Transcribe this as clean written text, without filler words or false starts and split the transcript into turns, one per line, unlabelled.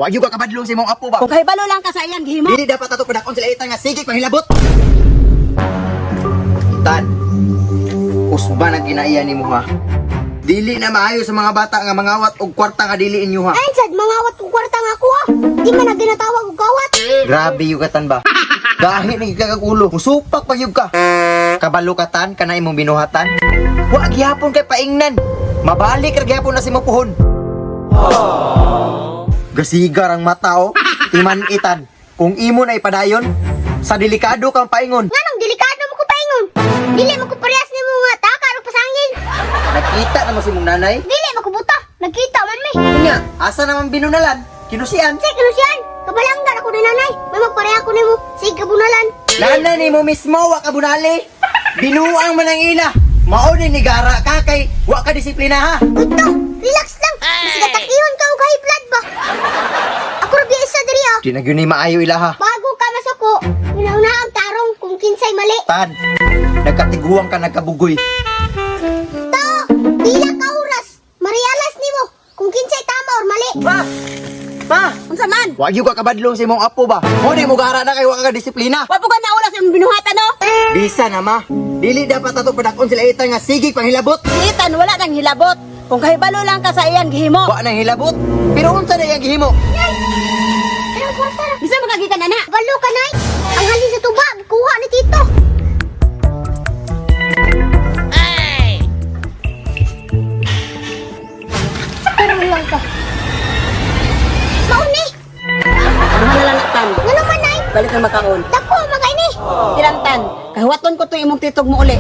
Wa gyud ka kabadlong sa imong apo ba?
Kung kahibalo lang ka sa iyang gihimo.
Dili dapat ato padakon sila itan nga sige panghilabot. Tan. Usba na kinaiya nimo ha. Dili na maayo sa mga bata nga mangawat og kwarta nga dili inyo ha.
Ay, sad, mangawat kong kwarta nga ako ah. Di man na ginatawag og kawat.
Grabe yung katan ba? Gahi na gyud kag ulo. Musupak pa gyud ka. Kabalo ka tan kana imong binuhatan. Wa gihapon kay paingnan. Mabalik ra gihapon na si mo puhon. Gasigar ang mata oh. Timan-itan. Kung imo na ipadayon, sa delikado kang paingon.
Nganong delikado mo ko paingon? Dili mo ko parehas nimo nga taka og pasangil.
Nakita naman si mong nanay.
Dili mo ko buta. Nagkita man mi.
Unya, asa naman binunalan? Kinusian.
Say kanusian, kabalanggan ako ni nanay. May magpareha ko nimo. Sige kabunalan.
Nanay nimo mismo wa ka bunali. Binuang man ang ila. Mao ni nigara ka kay wa ka disiplina ha.
Uto, relax lang. Mas gatakihon ka og high blood ba? Ako ra biya isa diri ah.
Di na gyud ni maayo ila ha.
Bago ka masuko, una-una ang tarong kung kinsay mali.
Tan, nagkatiguang ka nagkabugoy.
Tao, pila ka oras, marealize nimo kung kinsay tama or mali.
Ma! Ma!
Unsa man?
Wa gyud ka kabadlong sa imong apo ba? Mo ni mo gara na kay wa ka disiplina.
Wa po ka naula sa imong binuhatan no?
Bisa na ma. Dili dapat ato padakon sila itan nga sige panghilabot.
Si Ethan wala nang hilabot. Kung kahibalo lang ka sa iyang gihimo.
Wa nang hilabot. Pero unsa na iyang gihimo?
Anong kwarta ra?
Bisa makagikan ana.
Balo ka, nay. Ang halin sa tuba, kuha ni Tito. Pero lang ka. Mauni!
Ano na lang tan.
Nga naman, nay?
Balik na makaon.
Dako, magaini!
Tirantan, kahuwaton ko to imong titog mo uli.